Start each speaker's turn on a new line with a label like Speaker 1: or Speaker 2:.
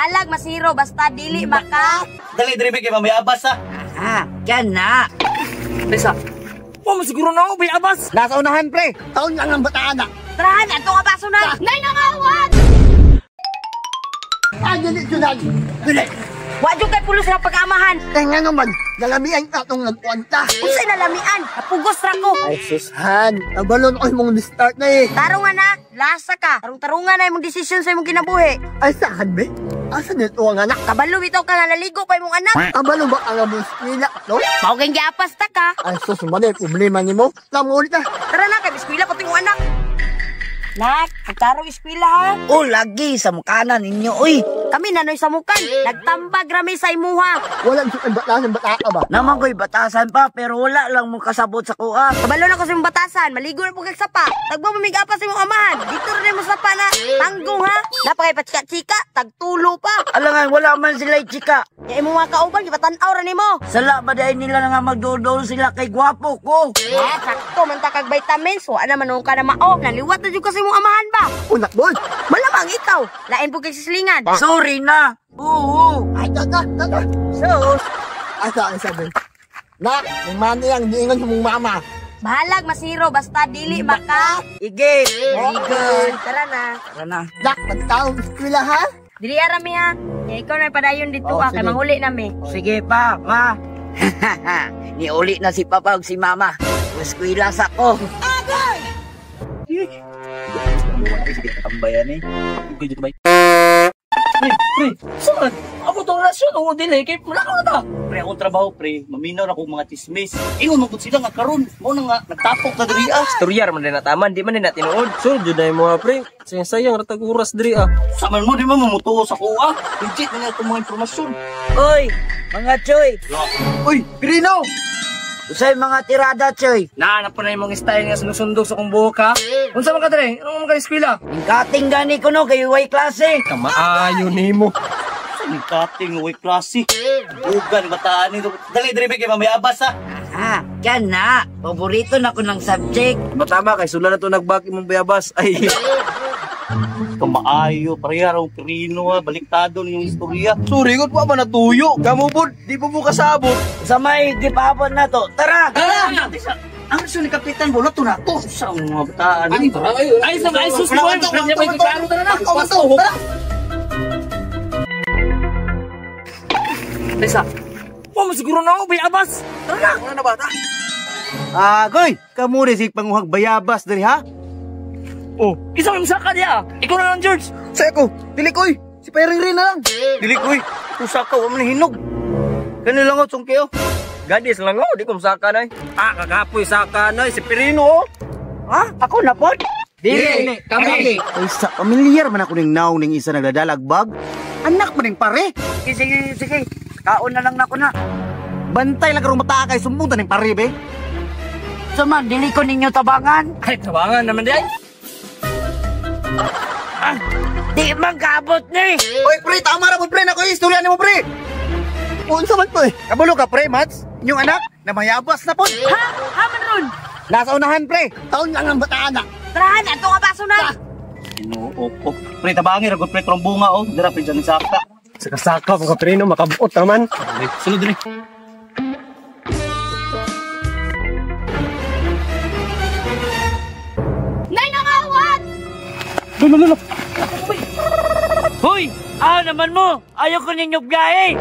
Speaker 1: Bahalag masiro basta dili maka.
Speaker 2: Dali diri kay mamayabas ha.
Speaker 3: Ah, yan na.
Speaker 4: Lisa. Wa mo siguro na ako bayabas.
Speaker 2: Nasa unahan pre. Taon lang ang bataan na.
Speaker 1: Tarahan ato nga baso na. Nay nangawat.
Speaker 5: Ay, dili sunod. Dili.
Speaker 1: Wa jud kay pulos nga pag-amahan.
Speaker 5: Kaya nga naman, nalamian ka itong nagkwanta.
Speaker 1: Unsay nalamian? Napugos ra ko.
Speaker 5: Ay, susan. Nabalon ko yung start na eh.
Speaker 1: Tarungan na, lasa ka. Tarung-tarungan na imong desisyon sa imong kinabuhi.
Speaker 5: Ay, saan be? Asa nito ang anak?
Speaker 1: Kabalo bitaw ka nga naligo pa imong anak.
Speaker 5: Kabalo ba ang among eskwela, no?
Speaker 1: Mao kay giapas ta ka.
Speaker 5: Ay, sus, mali, problema ni mo. Tama ulit ah.
Speaker 1: Tara na kay eskwela pa imong anak. Nak, pagtarong eskwela ha.
Speaker 3: Oh, lagi sa mukana ninyo, uy.
Speaker 1: Kami nanoy sa mukan. Nagtambag rami sa imuha.
Speaker 5: Walang siyang batasan, bata ka ba?
Speaker 3: Naman ko'y batasan pa, pero wala lang mo kasabot sa kuha.
Speaker 1: Kabalo na ko sa imong batasan. Maligo na po kag sapa. Tagbo mamigapas sa imong amahan. Dito rin mo sapa na. Tanggong ha. Napakay patsika-tsika. Tagtulo pa.
Speaker 3: Alangan, wala man sila chika.
Speaker 1: Ya imong mga kauban, gipatan-aw ra nimo.
Speaker 3: Sala ba dahil nila na nga magdudol sila kay gwapo ko?
Speaker 1: Ha, sakto man ta kag vitamins. Wa na man ka na mao. Naliwat na jud ka sa imong amahan ba?
Speaker 5: Unak, boy.
Speaker 1: Malamang ikaw. Lain po kay sislingan.
Speaker 3: Sorry na. Oo.
Speaker 5: Ay, tata, tata.
Speaker 3: Sus.
Speaker 5: Asa, ang sabi. Nak, may mani ang diingan sa mong mama.
Speaker 1: Bahalag masiro basta dili maka.
Speaker 3: Ige. Very good.
Speaker 1: Tara na.
Speaker 3: Tara na.
Speaker 5: Nak, pagtaong eskwela ha?
Speaker 1: Dili arami ha. Ya ikaw na padayon dito
Speaker 5: Oh,
Speaker 1: ah, kay
Speaker 5: sige.
Speaker 1: manghuli nami.
Speaker 3: Sige pa, ma. Niuli na si Papa ug si Mama. Eskwela sa ko.
Speaker 2: Tambayan eh.
Speaker 4: Pre, pre, saan? Ako to relasyon o dili kay wala ka na ta.
Speaker 2: Pre, akong trabaho pre, maminaw na akong mga chismis. Ingon man gud sila nga karon, mo na nga nagtapok na diri ah.
Speaker 4: Istoryar man din nataman, di man din natinuod.
Speaker 6: So, jud na mo pre. Sayang sayang ratag oras diri ah.
Speaker 2: Sa man mo di man mamutuo sa kuha. Legit na nga itong mga impormasyon.
Speaker 3: Uy, mga choy.
Speaker 2: Uy, Pirino!
Speaker 3: Usay mga tirada, choy.
Speaker 4: Naanap po na yung mga style nga sinusundog sa kong buhok ha. Unsa man ka dre? Ano man ka eskwela?
Speaker 3: Kating gani ko no, kay way klase.
Speaker 6: Kamaayo nimo.
Speaker 2: Sa ni kating uy klase. Bugan bataan nito. Dali diri kay mamayabas ha.
Speaker 3: Ah, yan na. Paborito na ko ng subject.
Speaker 6: Tama kay sula na to nagbaki mong bayabas. Ay.
Speaker 2: Kamaayo, pareha raw Pirino ha. Baliktado niyong istorya.
Speaker 6: Sorry gud wa ba natuyo. Kamo pod, di po mo kasabot.
Speaker 3: Sa may gipabot na to. Tara!
Speaker 2: Tara! Ang relasyon ni Kapitan Bola to na to. Sa mga bataan.
Speaker 4: Ay, ay, sa ay sus mo. Klaro tara na. Lisa. Wa mo siguro na ako bayabas. Tara na.
Speaker 6: Wala na bata. Agoy, kamo rin si panguhag bayabas diri ha?
Speaker 4: Oh, isa mo saka diya. Ikaw na lang, George.
Speaker 6: Sa ako, dili koy. Si Pairing rin na lang.
Speaker 2: Dili koy. Usa ka wa man hinog. Kani lang oh, sungkeo.
Speaker 6: Gadis lang oh, di ko masaka nay. Ah, kakapoy saka nay si Pirino oh.
Speaker 3: Ha? Ako na po?
Speaker 6: Dili, kami. Ay, sa pamilyar man ako ning naong ning isa nagdadalag bag. Anak man ning pare.
Speaker 3: Sige, sige, sige. Kaon na lang nako na.
Speaker 6: Bantay lang karong mata kay sumbong ta ning pare be.
Speaker 3: So man, dili ko ninyo tabangan.
Speaker 4: Ay, tabangan naman di ay.
Speaker 3: Di man kaabot ni.
Speaker 6: Oy, pre, tama ra mo pre nako istorya nimo pre.
Speaker 5: Unsa man to eh.
Speaker 6: Kabalo ka pre, Mats. Inyong anak na mayabas na pod.
Speaker 1: Ha? Ha man ron.
Speaker 6: Nasa unahan pre.
Speaker 5: Taon lang ang bataan na.
Speaker 1: Tarahan ato nga baso na.
Speaker 2: Ginoo ko. Pre, tabangi ra gud pre karong bunga oh. Dira pre dyan saka.
Speaker 6: Saka-saka mo ka pre no, makabuot naman.
Speaker 2: Sunod diri.
Speaker 1: Nay nangawat.
Speaker 4: Dulo, dulo.
Speaker 3: Hoy! Ah, naman mo! Ayaw ko ninyo biyahe!